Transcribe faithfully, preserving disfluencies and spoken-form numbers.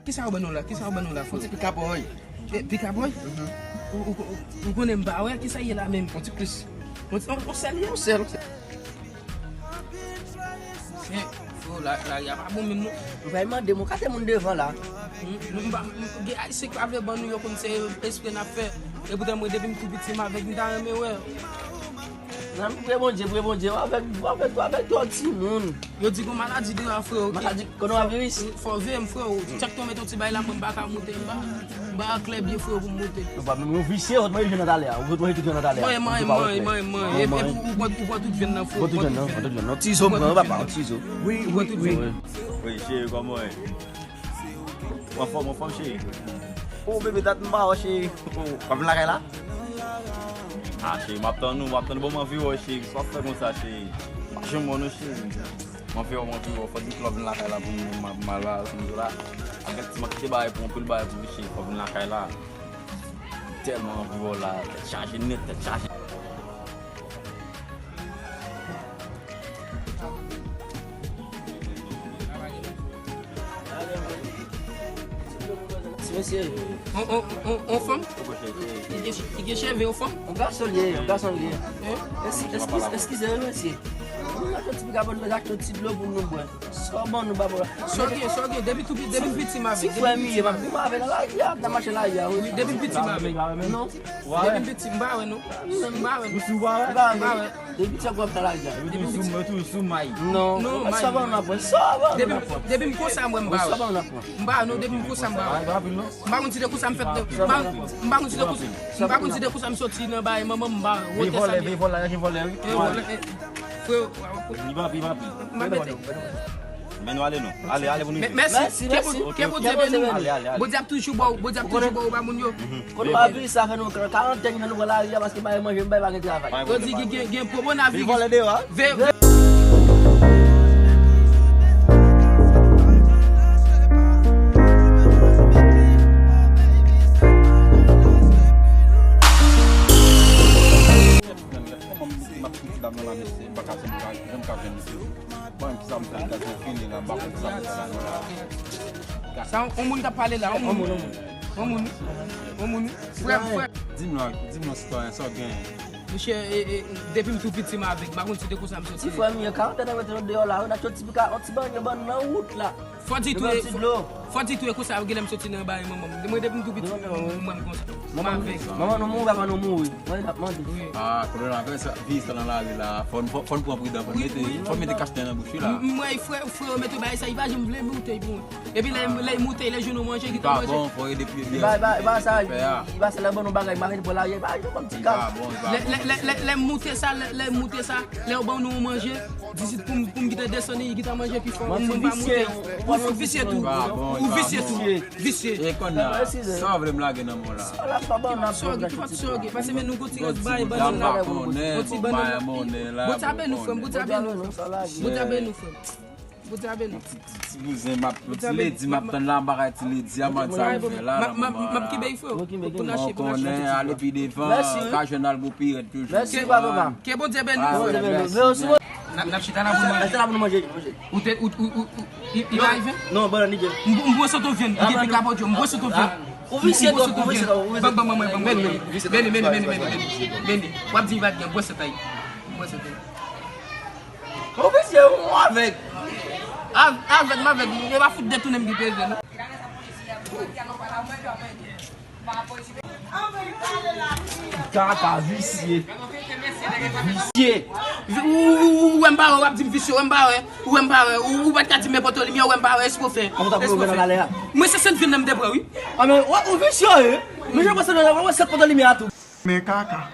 Kisa yo ban nou la? Kisa yo ban nou la, frè? Yon ti pikaboy. Eh, pikaboy? Ou, ou, ou, ou konnen m pa wè, kisa ye la menm? Yon ti plis. Yon ti, yon, yon sèl ye? Yon sèl. Eh, frè, la, lari a pa bon menm non. M pral mande, mwen kate moun devan la. Hmm, nou, m pa, m, gen ayisyen ki pa vle ban nou, yo konn se espre n ap fè. E poutan mwen, depi m tou piti, m avèg, m ta renmen wè. Nan, m priye Bondye, priye Bondye, w avèk, w avèk, w avèk dòt timoun. Yo di gon maladi deyò a, frè, ok? Maladi, kononaviris? Fò w veye m, frè, chak tan w mete yon ti bagay la, mwen m pa ka moute, m pa, m pa klè byen, frè, pou m moute. Ou pa menm yon visye, ou t manje vyann nan talè a, ou t manje tout vyann nan talè a. Mwen, mwen, mwen, mwen, mwen. Epi ou, ou pran, ou pran tout vyann nan, frè, ou pran tout vyann nan, pran tout vyann nan. Ti zo, m pran, papa, ti zo. Wi, wi, wi. Wi, cheri, kòman w ye? Ou anfòm, ou anfòm, cheri? O, bebe, dat m pa wè w, cheri. O, w ap vin lakay la? A, cheri, m ap tann ou, m ap tann ou. Bon, m anvi wè w, cheri. Sa w ap fè konsa, cheri? M pa janm wè w non, cheri. M anvi wè w, m anvi wè w. Fò di klòb vin lakay la pou m, m, m al ba w, sou moto la. Avèk ti m ap kite bagay pou anpil bagay pou vin, cheri. Fò vin lakay la. M tèlman anvi wè w la. Tèt chaje nèt, tèt chaje. Ti mesye. On, on, on, on fanm? Li gen, li gen cheve, on fanm? On gason li ye, on gason li ye. Hein? Eski-, eskiz-, eskize, wi, mesye. Nou achte yon ti pikaboy, nou achte yon ti dlo pou nou bwè. Sa w ban nou, baba? Sa w gen, sa w gen? Depi tou pi-, depi m piti m avèk. Ti frè m li ye, m ap, m avèk nan lari a, m ap mache nan lari a, wi. Wi, depi m piti m avèk. Non. Depi m piti, m pa wè non. M pa wè non. Ou si w pa wè? M pa wè. M pa wè. Depi m piti m ap nan lari a. Depi m piti. Ou toujou sou may. Non. Non, may. Sa w ban nou apre? Sa w ban nou apre? Depi, depi m konsa, mwen, m pa wè. Sa w ban nou apre? M pa wè non, depi m konsa, m pa wè. M pa konn si de konsa m fèt, m pa, m pa konn si de konsa, m pa konn si de konsa m soti nan bay manman m, m pa wè. Vye vòlè, vye vòlè, vye vòlè, wi. Frè, li pa pi, li pa pi. M ap mete. Men nou ale non. Ale, ale pou nou. Mèsi, mèsi. Ke Bondye, ke Bondye beni nou. Ale, ale, ale. Bondye ap toujou ba w, Bondye ap toujou ba w ba moun yo. Kononaviris sa fè nou karantèn, fè nou pran lari a paske pa gen manje, pa gen travay. Yo di gen, gen, gen kowonaviris. Vye vòlè deyò a. Vye, vye. Kòman m ap fouti dam nan la, mesye? M pa ka janm ka, janm ka jwenn misye. Bon, kisa m fè, m ka jwenn fini la, m pa konn kisa m fè la, non, la. Sa, on moun k ap pale la, on moun. On moun, on moun. On moun, wi. Frè m, frè m. Di m non, di m non, sitwayen, sa w genyen? Monchè, e, e, depi m tou piti, m avèg, m pa konn si de konsa m soti. Ti frè m ye, karantèn an mete nou deyò la, wi, n ap soti pika, yon ti bannann ban nan wout la. Fò di tou, e, fò, fò di tou, e konsa, genlè m soti nan bay manman m. Mwen, depi m tou piti, m, m, mwen konsa. M avèg. Manman nou mouri, papa nou mouri. Mwen, n ap mande. Wi. Ah, kowonaviris, viris la nan lari la. Fò n, fò, fò n pran pridan, fò n mete, fò n mete kachnen nan bouch li la. M, m wè frè, frè yo mete bagay sa, li pa janm vle moute pou mwen. Epi lè, lè l moute, lè l jwenn yon manje, li ta manje. Li pa bon, fò rele pye byen. Li pa, li pa, li pa sa, li pa sa, lè ban nou bagay, m pa vin pran lari, li pa, li pa ban m ti kaz. Li pa bon, li pa bon. Lè, lè, lè, lè, lè m moute sa, lè, lè m moute sa, lè yo ban nou yon manje, dizit pou m, pou m gentan desann li, li gentan manje pi fò, m pa moute. Ou visye tou. Ou visye tou. Visye. E konnya, sa w vle m lage nan men w la? Sa w gen, ki pòt sa w gen? Pase men nou gon ti rès bay, ban nou la. Yon ti ban nou. Bondye a beni w, frè m, Bondye a beni w. Bondye a beni w, frè m. Bondye a beni w. Ti, ti, ti bouzen, m ap, ti ledi, m ap tann la, m pa kay ti ledi a, m ap sa m fè la, m ap, m ap, m ap kenbe l, frè. Ou konnen, ale pi devan, ka jwenn al gwo pi rèd toujou. Mèsi, papa. Ke Bondye beni w, frè. N ap, n ap chita la pou nou manje. Chita la pou nou manje. Ou te, ou, ou, ou, ou, li, li pa rive? Non, bannann li gen. M, m bwè sot yon vyann, li gen pika bòdyo, m bwè sot yon vyann. Ou visye twòp, ou visye twòp. Ban, ban, ban mwen, ban mwen. Meni, meni, meni, meni, meni. Meni. W ap di li pa t gen, bwè sot la. Bwè sot la. Ou visye, ou avèg. Av-, avèg, m avèg. Yo pa fout detounen m ki peze, non. Kaka visye. Visye. Ou, ou, ou, ou wè m pa wè, w ap di m visye, w wè m pa wè, ou wè m pa wè, ou, ou pa t ka di m men poto limyè, w wè m pa wè, èske w fè? Èske w fè? Mwen se sèt vyann nan m te pran, wi. A, men, ou, ou visye, wi. Men jan w pase nan, w wè sèt poto limyè a tou. Men kaka.